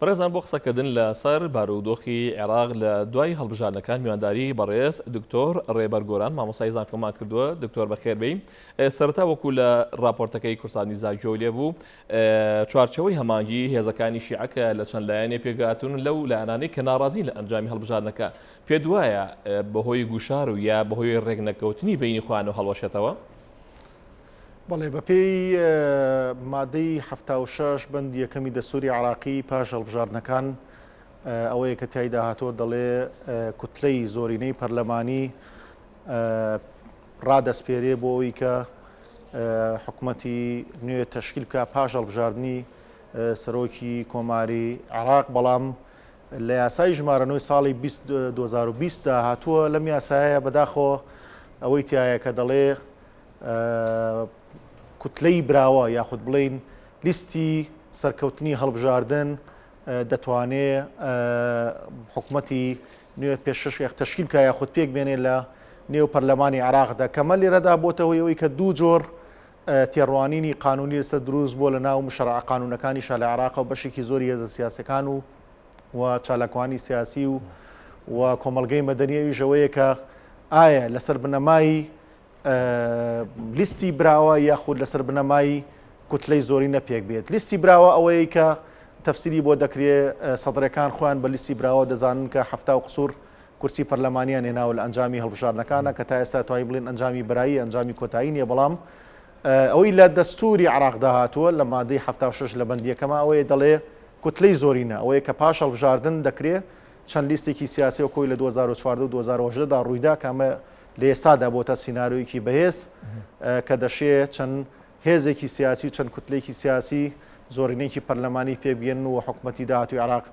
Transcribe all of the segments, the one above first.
بەڕێزان بۆ قسەکردن لە سەر بارودۆخی عێراق لە دوای هەڵبژاردنەکان میوانداری بەڕێز دکتۆر ڕێبەر گۆران مامۆستای زانکۆمان کردووە. دکتۆر بەخێربێی. سەرەتا وەکو لە ڕاپۆرتەکەی کوردستان نیوزا گوێو لێ بوو، چوارچێوەی هەماهەنگی هێزەکانی شیعە کە لە چەند لایەنێ پێکهاتوون لەو لایەنانەی کە ناڕازین لە ئەنجامی هەڵبژاردنەکە، پێت وایە بەهۆی گوشار و یا بەهۆی ڕێکنەکەوتنی بەینی خۆیانەوە هەڵوەشێتەوە؟ بەڵێ، بەپێی مادەی 76 بەندی یەکەمی دەستوری عێراقی پاش هەڵبژاردنەکان ئەوەیە کە تیایدا هاتووە دەڵێ کوتلەی زۆرینەی پەرلەمانی ڕادەسپێرێ بۆ ئەوی کە حکومەتی نوێ تەشکیل بکە پاش هەڵبژاردنی سەرۆکی کۆماری عێراق، بەڵام لە یاسای ژمارە نۆی ساڵی 2020 دا هاتووە لەم یاسایە بەداخەوە ئەوەی تایە کە دەڵێ کوتلەی براوە یاخود بڵین لیستی سەرکەوتنی هەڵبژاردن دەتوانێ حکومەتی نوێ پێشکەش یاخ تەشکیل بکا یاخود پێک بێنێ لە نێو پەرلەمانی عێراقدا کەمە لێرەدا بۆتە هۆی ئەوەی کە دوو جۆر تێڕوانینی قانونی لەسەر دروست بووە لە ناو مشەرعە قانونەکانیشا لە عێراق و بەشێکی زۆری هێزە سیاسەکان و و چالاکوانی سیاسی و و کۆمەڵگەی مەدەنی ئەویش ئەوەیە کە ئایا لەسەر بنەمای لیستی براوە یاخود لەسەر بنەمای کوتلەی زۆرینە پێک بێت. لیستی براوە ئەوەیە کە تەفسیری بۆ دەکرێ سەدرەکان خۆیان بە لیستی براوە دەزانن کە 70 و قسوور کورسی پەرلەمانیان هێناوە لە ئەنجامی هەڵبژاردنەکانە کە تا ئێستا توانین بڵێن ئەنجامی بەرایی ئەنجامی کۆتایی نییە، بەڵام ئەوەی لە دەستوری عێراقدا هاتووە لە مادەی 76 لە بەندی یەکەمە ئەوەیە دەڵێ کوتلەی زۆرینە ئەوەیە کە پاش هەڵبژاردن دەکرێ چەند لیستێکی سیاسی و کۆی لە 2014 و 2018 دا ڕوویدا کە ئەمە لە ئێستادا بۆتە سیناریۆیەکی بەهێز کە دەشێ چەند هێزێکی سیاسی و چەند کوتلێکی سیاسی زۆرینەیەکی پەرلەمانی پێبگەن و حکومەتی داهاتوی عێراق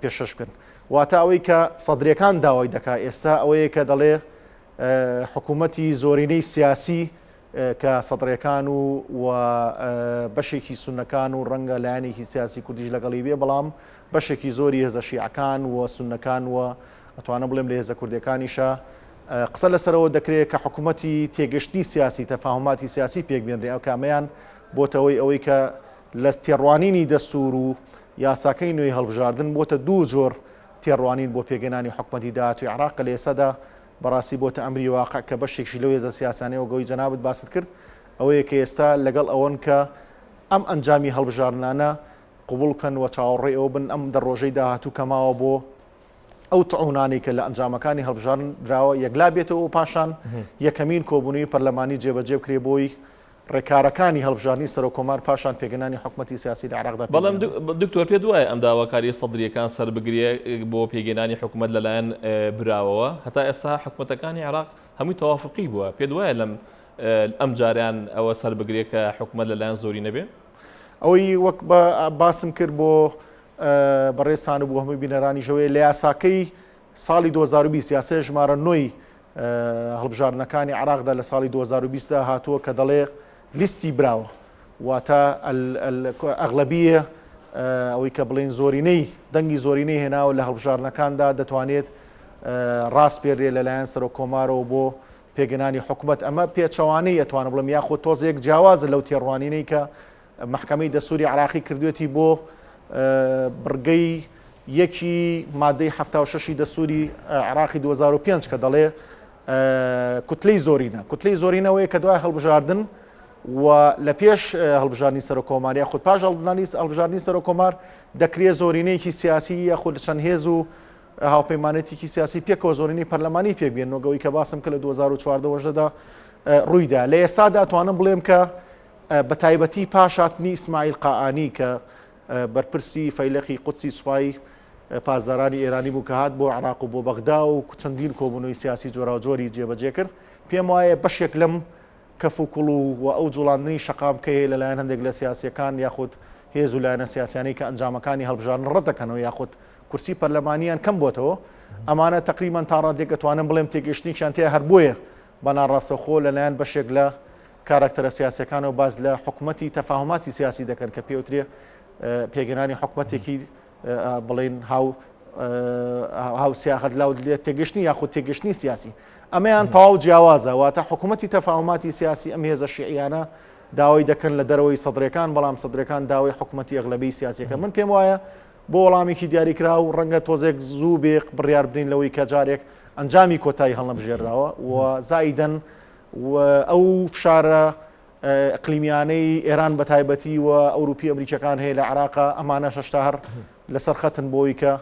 پێشکەش بکەن. واتە ئەوەی کە سەدرەکان داوای دەکا ئێستا ئەوەیە کە دەڵێ حکوومەتی زۆرینەی سیاسی کە سەدرەکان و و بەشێکی سوننەکان و ڕەنگە لایەنێکی سیاسی کوردیش لەگەڵی بێ، بەڵام بەشێکی زۆری هێزە شیعەکان و سوننەکان و ئەتوانم بڵێم لە هێزە کوردیەکانیشە قسە لەسەرەوە دەکرێت کە حکوومەتی تێگەشتنی سیاسی تەفاهماتی سیاسی پێک بێنرێ. ئەو کامەیان بۆتەوەی ئەوەی کە لە تێڕوانینی دەستور و یاساکەی نوێی هەڵبژاردن بۆتە دوو جۆر تێڕوانین بۆ پێکهێنانی حکومەتی داهاتوی عێراق کە لە ئێستادا بەڕاستی بۆتە ئەمری واقع کە بەشێکیش لەو هێزە سیاسانەی وەک ئەوەی جەنابت باست کرد ئەوەیە کە ئێستا لەگەڵ ئەوەن کە ئەم ئەنجامی هەڵبژاردنانە قبوڵ بکەن و چاوەڕێی ئەوە بن ئەم دە ڕۆژەی داهاتوو کە ماوە بۆ ئەو تعونانەی کە لە ئەنجامەکانی هەڵبژاردن دراوە یەکلا بێتەوە و پاشان یەکەمین کۆبوونەوەی پەرلەمانی جێبەجێ بکرێ بۆی ڕێکارەکانی هەڵبژاردنی سەرۆککۆمار پاشان پێکهێنانی حکومەتی سیاسی لە عێراقدا پێک بەڵام دکتۆر پێت وایە ئەم داواکارییە سەدرییەکان سەربگرێ بۆ پێکهێنانی حکومەت لەلایەن براوەوە؟ هەتا ئێستا حکومەتەکانی عێراق هەمووی تەوافقی بووە، پێت وایە لەم ئەم جارەیان ئەوە سەربگرێ کە حکومەت لەلایەن زۆرینە بێ؟ ئەوەی وەک باسم کرد بۆ بەڕێزتان و بۆ هەموو بینەرانیش ئەوەیە لە یاساکەی ساڵی 2020 یاسای ژمارە نۆی هەڵبژاردنەکانی عێراقدا لە ساڵی 2020 دا هاتووە کە دەڵێ لیستی براوە واتە ئەغلەبیە ئەوەی کە بڵێن زۆرینەی دەنگی زۆرینەی هێناوە لە هەڵبژاردنەکاندا دەتوانێت ڕاسپێرێ لەلایەن سەرۆک کۆمارەوە بۆ پێگەنانی حکومەت. ئەمە پێچەوانەی ئەتوانم بڵێم یاخود تۆزێک جیاوازە لەو تێڕوانینەی کە مەحکەمەی دەستوری عێراقی کردوێتی بۆ بڕگەی یەکی مادەی 76 دەستوری عێراقی 2005 کە دەڵێ کوتلەی زۆرینە. کوتلەی زۆرینەوەیە کە دوای هەڵبژاردن و لە پێش هەڵبژاردنی سەرۆکۆمار یاخود پاش هەڵبژاردنی سەرۆکۆمار دەکرێت زۆرینەیەکی سیاسی یاخود چەند هێز و هاوپەیمانێتێکی سیاسی پێکەوە زۆرینەی پەرلەمانی پێک بێنن، وەک ئەوەی کە باسم کرد لە 2014 دا ڕوویدا. لە ئێستادا ئەتوانم بڵێم کە بە تایبەتی پاش هاتنی ئیسماعیل قائانی کە بەرپرسی فەیلەقی قودسی سوپای پاسدارانی ئێرانی بوو کە هات بۆ عێراق و بۆ بەغدا و چەندین کۆبوونەوەی سیاسی جۆراوجۆری جێبەجێ کرد، پێم وایە بەشێک لەم کەف و کوڵ و ئەو جوڵاندنی شەقام کە هەیە لەلایەن هەندێک لە سیاسییەکان یاخود هێز و لایەنە سیاسیانەی کە ئەنجامەکانی هەڵبژاردن ڕەت دەکەنەوە یاخود کورسی پەرلەمانیان کەم بۆتەوە، ئەمانە تەقریبەن تا ڕادەیەک ئەتوانم بڵێم تێگەیشتنێکیان تیا هەر بۆیە بە ناڕاستەوخۆ لەلایەن بەشێک لە کاراکتەرە سیاسیەکانەوە باس لە حکومەتی تەفاهماتی سیاسی دەکەن کە پێوترێ پێگەنانی حکومەتێکی بڵین هاو هاوسیاخەت لاو لێ تێگەشتنی یاخود تێگەشتنی سیاسی ئەمەیان تەواو جیاوازە، واتە حکوومەتی تەفاهماتی سیاسی ئەم هێزە شیعیانە داوای دەکەن لە دەرەوەی سەدرەکان، بەڵام سەدرەکان داوای حکوومەتی ئەغلەبی سیاسیەکە. من پێم وایە بۆ وەڵامێکی دیاریکراو ڕەنگە تۆزێک زوو بێ بڕیار بدەین لەوەی کە جارێک ئەنجامی کۆتایی هەڵنەبژێرراوە و زائیدەن و ئەو فشارە ئەقلیمیانەی ئێران بە تایبەتی و ئەوروپی ئەمریکیەکان هەیە لە عێراقا ئەمانە شەشتا هەر لەسەر خەتن بۆی کە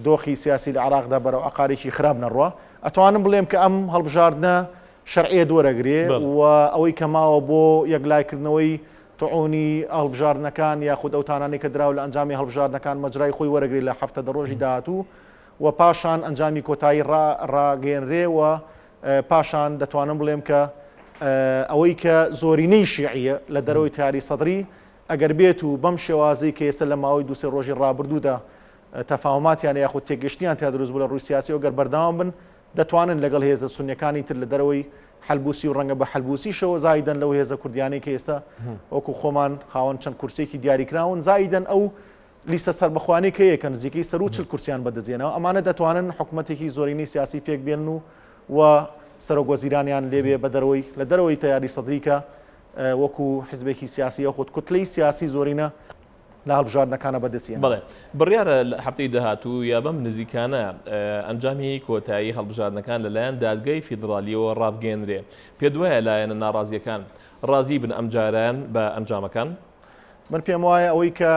دۆخی سیاسی لە عێراقدا بەرەو عقارێکی خراپ نەڕوا. ئەتوانم بڵێم کە ئەم هەڵبژاردنە شەرعیەت وەرەگرێ و ئەوەی کە ماوە بۆ یەکلایکردنەوەی تعونی هەڵبژاردنەکان یاخود ئەو تانانەی کە دراوە لە ئەنجامی هەڵبژاردنەکان مەجرای خۆی وەرەگرێ لە هەفتە دە ڕۆژی داهاتوو و پاشان ئەنجامی کۆتایی ڕاگەیەنرێ و پاشان دەتوانم بڵێم کە ئەوەی کە زۆرینەی شیعیە لە دەرەوەی تیاری سەدری ئەگەر بێت و بەم شێوازەی کە ئێستا لە ماوەی دوو سێ ڕۆژی ڕابردوودا تەفاهوماتیان یاخود تێگەشتنیان تیا دروست بوو لە ڕووی سیاسیەوە گەر بەردەوام بن دەتوانن لەگەڵ هێزە سونیەکانی تر لە دەرەوەی حەلبوسی و ڕەنگە بە حەلبوسیشەوە زایدەن لەو هێزە کوردیانەی کە ئێستا وەکو خۆمان خاوەن چەند کورسێکی دیاریکراون زایدەن ئەو لیستە سەربەخۆیانەی کە یەکە نزیکەی سەروو 40 کورسیان بەدەستێنەوە ئەمانە دەتوانن حکومەتێکی زۆرینەی سیاسی پێک بێنن و و سەرۆک وەزیرانیان لێبێ بە دەرەوەی لە دەرەوەی تەیاری سەدری کە وەکو حزبێکی سیاسی یاخود کوتلەی سیاسی زۆرینە لە هەڵبژاردنەکانە بەدەستی هێنا. بەڵێ، بڕیارە لە هەفتەی داهاتوو یا بەم نزیکانە ئەنجامی کۆتایی هەڵبژاردنەکان لەلایەن دادگای فیدڕالییەوە ڕابگەیەنرێ. پێت وایە لایەنە ناڕازییەکان ڕازی بن ئەمجارەیان بە ئەنجامەکان؟ من پێم وایە ئەوەی کە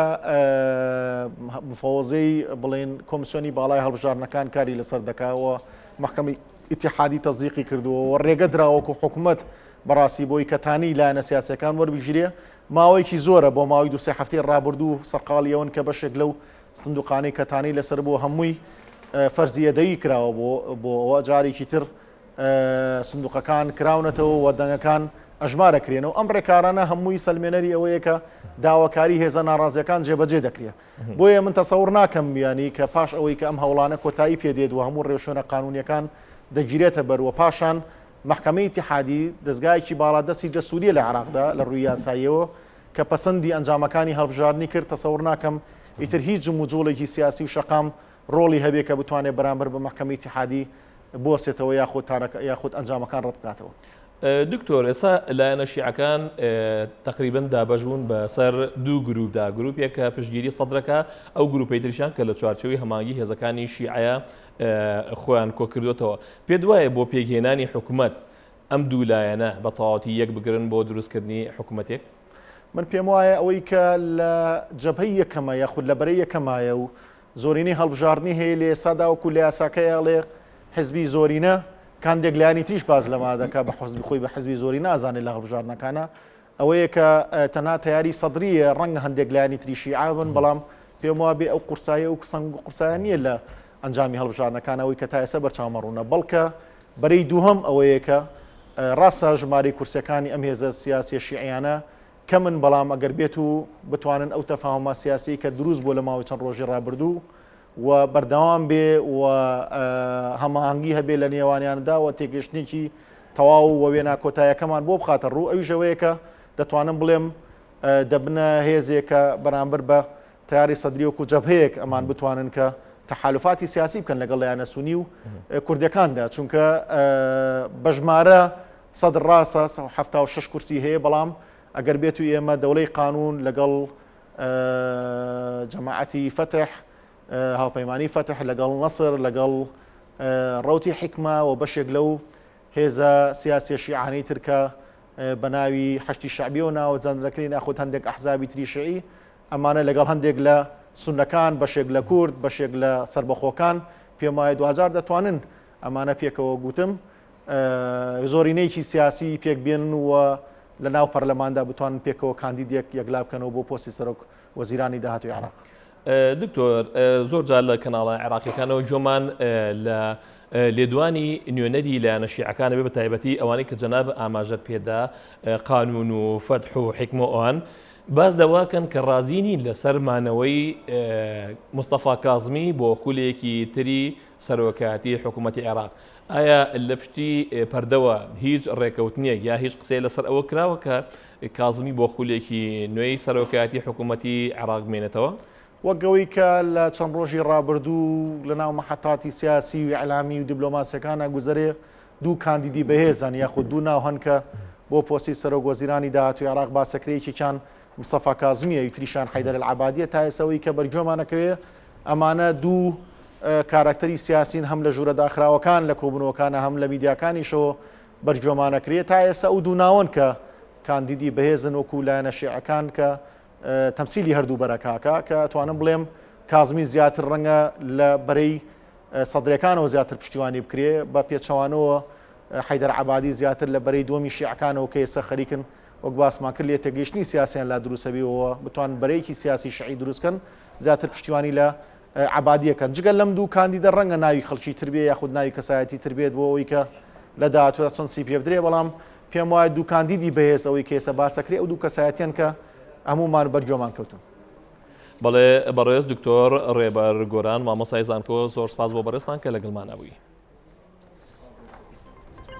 مفەوەزەی بڵێن کۆمسیۆنی باڵای هەڵبژاردنەکان کاری لەسەر دەکا و مەحکەمەی ئیتیحادی تەسدیقی کردووە و ڕێگە دراوە وەکو حکومەت بەڕاستی بۆی کە تانی لایەنە سیاسیەکان وەربگیرێ ماوەیەکی زۆرە بۆ ماوەی دوو سێ هەفتەی ڕابردوو سەرقاڵی ئەوەن کە بەشێک لەو سندوقانەی کە تانەی لەسەر بووە هەمووی فەرزی یەدەیی کراوە بۆ بۆ ئەوە جارێکی تر سندوقەکان کراونەتەوە و دەنگەکان ئەژمارە کرێنەوە ئەم ڕێکارانە هەمووی سەلمێنەری ئەوەیە کە داواکاری هێزە ناڕازیەکان جێبەجێ دەکرێت بۆیە من تەسەور ناکەم بیانی کە پاش ئەوەی کە ئەم هەوڵانە کۆتایی پێدێت و هەموو ڕێوشوێنە قانونیەکان دەگیرێتە بەر و پاشان مەحکەمەی ئیتیحادی دەزگایەکی باڵادەستی دەستووریە لە عێراقدا لە ڕووی یاساییەوە کە پەسەندی ئەنجامەکانی هەڵبژاردنی کرد، تەسەور ناکەم ئیتر هیچ جموجوڵێکی سیاسی و شەقام ڕۆڵی هەبێ کە بتوانێ بەرامبەر بە مەحکەمەی ئیتیحادی بوەستێتەوە یاخود تانەکە یاخود ئەنجامەکان ڕەت بکاتەوە. دکتۆر ئێستا لایەنە شیعەکان تەقریبەن دابەش بوون بە سەر دوو گروپدا، گروپێک کە پشتگیری سەدرەکە، ئەو گروپەی تریشیان کە لە چوارچێوەی هەماهەنگی هێزەکانی شیعەیە خۆیان کۆکردووەتەوە. پێت وایە بۆ پێکهێنانی حکومەت ئەم دوو لایەنە بە تەواوەتی یەک بگرن بۆ دروستکردنی حکومەتێک؟ من پێم وایە ئەوەی کە لە جەبهەی یەکەمە یاخود لە بەرەی یەکەمایە و زۆرینەی هەڵبژاردنی هەیە لە ئێستادا وەکو لە یاساکەی ئەڵێ حزبی زۆرینە کاندێک لایەنی تریش باس لەمە دەکا بە حزبی خۆی بە حزبی زۆرینە ئازانێت لە هەڵبژاردنەکانە ئەوەیە کە تەنها تەیاری سەدرییە، ڕەنگە هەندێک لایەنی تری شیعە بن، بەڵام پێم وابێ ئەو قورسایە و سەنگ و قورسایە نییە لە ئەنجامی هەڵبژاردنەکان ئەوەی کە تا ئێستا بەرچاومە ڕوونە، بەڵکە بەرەی دووهەم ئەوەیە کە ڕاستە ژمارەی کورسیەکانی ئەم هێزە سیاسیە شیعیانە کەمن، بەڵام ئەگەر بێت و بتوانن ئەو تەفاهومە سیاسیەی کە دروست بووە لە ماوەی چەند ڕۆژی ڕابردوو و بەردەوام بێ و هەماهەنگی هەبێ لە نێوانیاندا و تێگەشتنێکی تەواو و وێنا کۆتایەکەمان بۆ بخاتە ڕوو ئەویش ئەوەیە کە دەتوانم بڵێم دەبنە هێزێک کە بەرامبەر بە تەیاری سەدری وەکو جەبهەیەک ئەمان بتوانن کە تەحالفاتی سیاسی بکەن لەگەڵ لایەنە سونی و کوردەکاندا چونکە بەژمارە سەدر ڕاستە 76 کورسی هەیە بەڵام ئەگەر بێت و ئێمە دەوڵەی قانون لەگەڵ جەماعەتی فەتح، هاوپەیمانی فەتح لەگەڵ نەسر، لەگەڵ ڕەوتی حیکمە و بەشێک لەو هێزە سیاسیە شیعانەی تر کە بە ناوی حەشدی شەعبیەوە ناوزەند دەکرێن یاخود هەندێک ئەحزابی تری شیعی، ئەمانە لەگەڵ هەندێک لە سوننەکان، بەشێک لە کورد، بەشێک لە سەربەخۆکان، پێم وایە دواجار دەتوانن ئەمانە پێکەوە گوتم زۆرینەیەکی سیاسی پێک بێنن و لە ناو پەرلەماندا بتوانن پێکەوە کاندیدێک یەکلا بکەنەوە بۆ پۆستی سەرۆک وەزیرانی داهاتووی عێراق. دکتۆر زۆر جار لە کەناڵە عێراقیەکانەوە گوێمان لە لێدوانی نوێنەری لایەنە شیعەکانە بێ بە تایبەتی ئەوانەی کە جەناب ئاماژەت پێدا قانون و فەتح و حیکمە و ئەوان باس لەوەکەن کە ڕازی نین لەسەر مانەوەی مستەفا کازمی بۆ خولێکی تری سەرۆکایەتی حکوومەتی عێراق ئایا لە پشتی پەردەوە هیچ ڕێکەوتنێک یا هیچ قسەیە لەسەر ئەوە کراوە کە کازمی بۆ خولێکی نوێی سەرۆکایەتی حکوومەتی عێراق بمێنێتەوە؟ وەک ئەوەی کە لە چەند ڕۆژی ڕابردوو لە ناو مەحەتاتی سیاسی و ئیعلامی و دیبلۆماسیەکانا گوزەرێ، دوو کاندیدی بەهێز هەن یاخود دوو ناو هەن کە بۆ پۆستی سەرۆک وەزیرانی داهاتووی عێراق باسەکرێ، یەکێکیان مستەفا کازمییە، ئەوی تریشیان حەیدەر ئەلعەبادییە. تا ئێستا ئەوەی کە بەرگوێمان ئەکەوێ ئەمانە دوو کاراکتەری سیاسین هەم لە ژوورە داخراوەکان لە کۆبوونەوەکانە هەم لە میدیاکانیشەوە بەرگوێمانەکرێت تا ئێستا ئەو دوو ناوەن کە کاندیدی بەهێزن وەکو لایەنە شیعەکان کە تەمسیلی هەردوو بەرەکاکە کە ئەتوانم بڵێم کازمی زیاتر ڕەنگە لە بەرەی سەدرەکانەوە زیاتر پشتیوانی بکرێ بە پێچەوانەوە حەیدەر عەبادی زیاتر لە بەرەی دووەمی شیعەکانەوە کە ئێستا خەریکن وەک باسمان کرد لێتێگەیشتنی سیاسیان لا دروست هەبی و بتوان بەرەیەکی سیاسی شیعی دروست کەن زیاتر پشتیوانی لە عەبادیەکەن جگە لەم دوو کاندیدە ڕەنگە ناوی خەڵکی تر بێ یاخود ناوی کەسایەتی تر بێت بۆ ئەوەی کە لە داهاتوودا چەند سی پێ بدرێ بەڵام پێم وایە دوو کاندیدی بەهێز ئەوەی کە ئێستا باسەکرێ ئەو دوو کەسایەتیان کە هەموومان بەرگوێمان کەوتون. بەڵێ بەڕێز دکتۆر ڕێبەر گۆران مامۆستای زانکۆ زۆر سپاس بۆ بەڕێزتان کە لەگەڵمانا بووی.